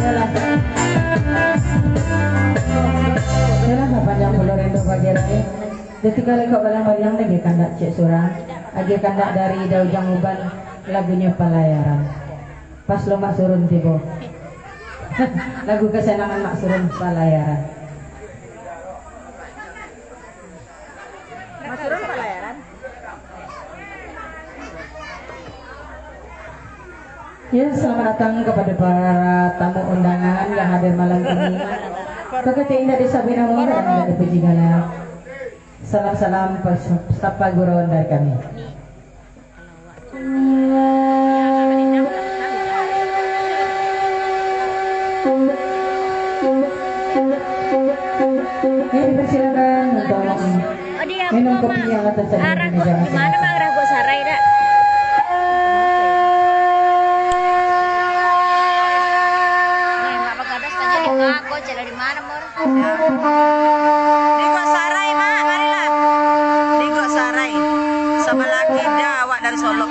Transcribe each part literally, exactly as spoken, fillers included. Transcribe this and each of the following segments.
Yalah. Yalah, panjang pulo rindu bagi rai. Dek tingga lekok baliang-baliang, lagi kandak ciek surang. Lagi kandak dari Da Ujang Uban, lagunyo Palayaran. Pas lo Mak Surun tibo. Lagu kasanangan Mak Surun, Palayaran. Mak Surun, Palayaran. Ya, selamat datang kepada para tamu undangan yang hadir malam ini. Kekasih indak disabi namo dan indak dipuji gala. Salam-salam pas-, sapa gurun dari kami. Oke, dipersilakan untuk minum kopi yang atas saja. Arah di meja gua, di mana, masing-masing. Mang, arah gua Sarai dak? Nih, Mak Bagadas tanya di Kak, gua jalan di mana, Mor? Di Gok Sarai, Mak, marilah. Di Gok Sarai. Sabalah kida awak dari Solok.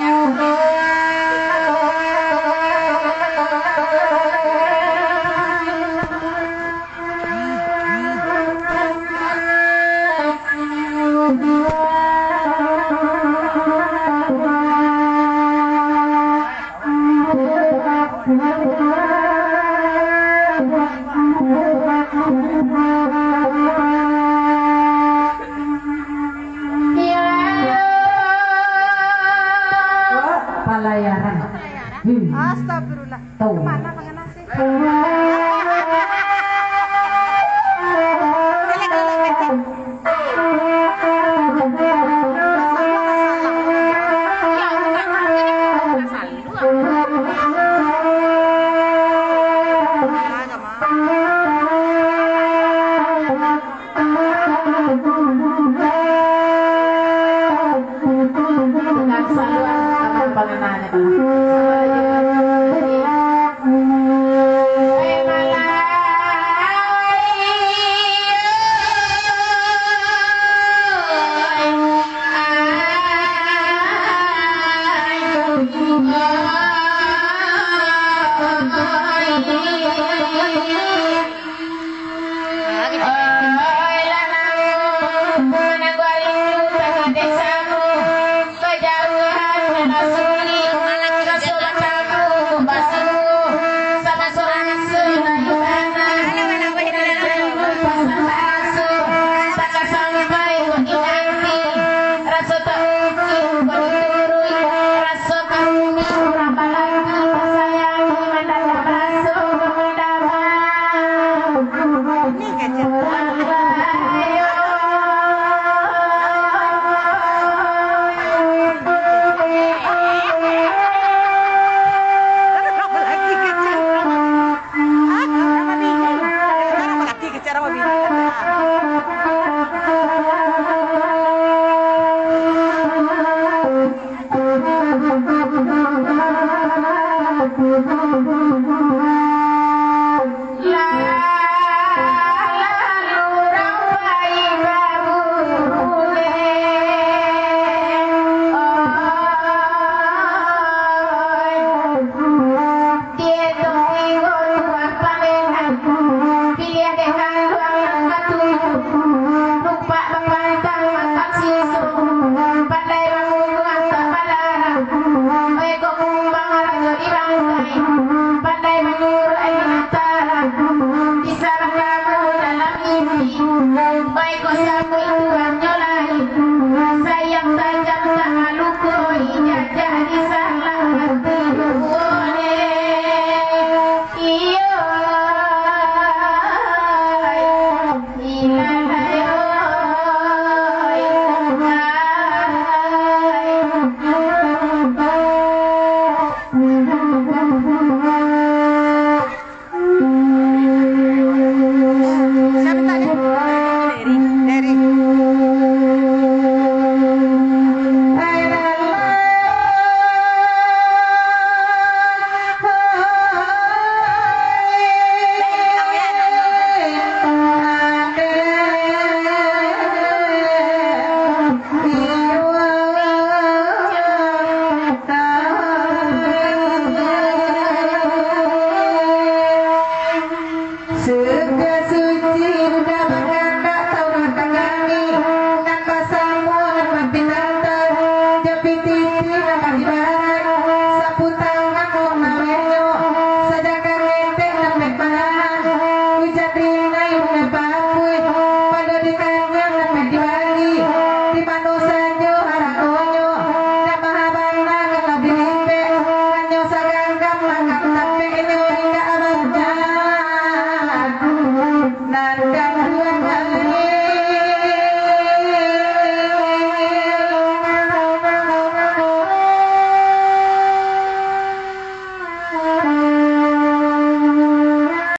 Palayaran. Hmm. Astagfirullah. Tahu. Kemana pengenasnya?